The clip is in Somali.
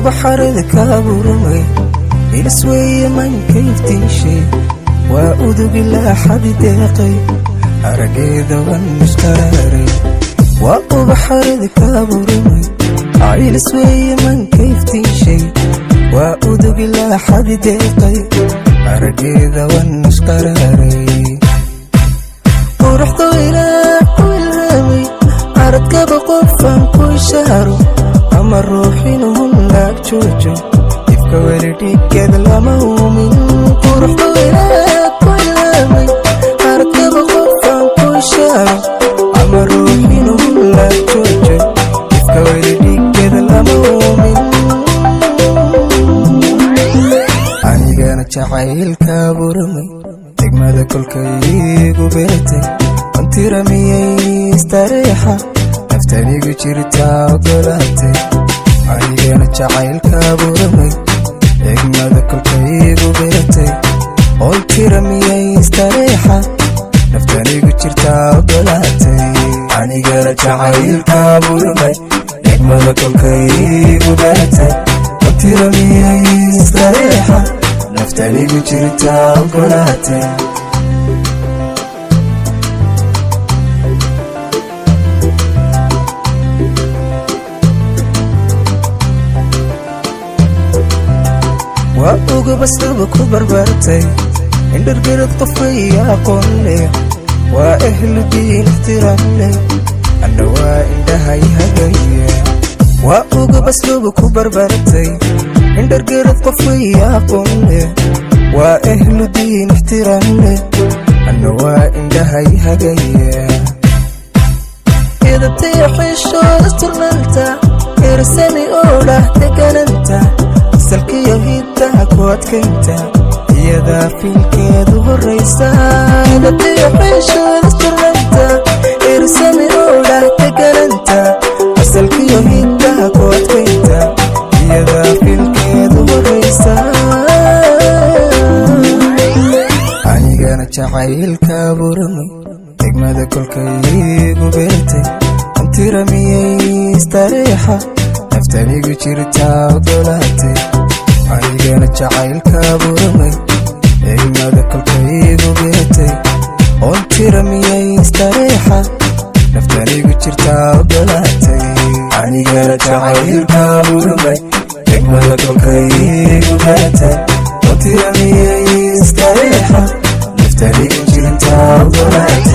Ubaxarada kaaburumay, ilisweeye mankayftiishay. Waa udugi laaxadi deeqay, arageeda wan mushqaraaray. Waa ubaxarada kaaburumay, ilisweeye mankayftiishay. Waa udugi laaxadi deeqay, arageeda wan mushqaraaray. Quruxdo ilaa ku ilhaamay, aradkaba qofaan ku ishaaro ama ruuxinuhun laag joojo, ifka weli dhigeed lama uumin. Quruxdo ilaa ku ilhaamay, aradkaba qofaan ku ishaaro ama ruuxinuhun laag joojo, ifka weli dhigeed lama uumin. Anigana jacaylka buramay, degmada kolkaygu beertay, wantiramiyey istareexa, naftanigu jirtaa ogolaatay. Anigana jacaylka buramay, degmada kolkaygu beertay, ontiramiyey istareexa, naftanigu jirtaa ogolaatay. Anigana jacaylka buramay, degmada kolkaygu beertay, ontiramiyey istareexa, naftanigu jirtaa ogolaatay. Waa ugabasdaba ku barbaartay, indhargarad qofay aqoon leh. Waa ehlu diin ixtiraam leh, anna waa indhahay hagaya. Waa ugabasluba ku barbaartay, indhargarad qofay aqoon leh. Waa ehlu diin ixtiraam leh, anna waa indhahay hagaya. Edabtay xishooda turnaanta, ersami oo dhah degananta, asalkiyo hiddaha ku adkaynta, iyadaa fiilkeedu horraysa. Edabtayo xishooda turnaanta, ersami oo dhah degananta, asalkiyo hiddaha ku adkaynta, iyadaa fiilkeedu horraysa. Anigana jacaylka buramay, degmada kolkaygu beertay, antiramiyey istareexa, naftanigu jirtaa ogolaatay. Anigana jacaylka buramay, degmada kolkaygu beertay, ontiramiyey istareexa, naftanigu jirtaa ogolaatay. Anigana jacaylka buramay, degmada kolkaygu beertay, ontiramiyey istareexa, naftanigu jirtaa ogolaatay.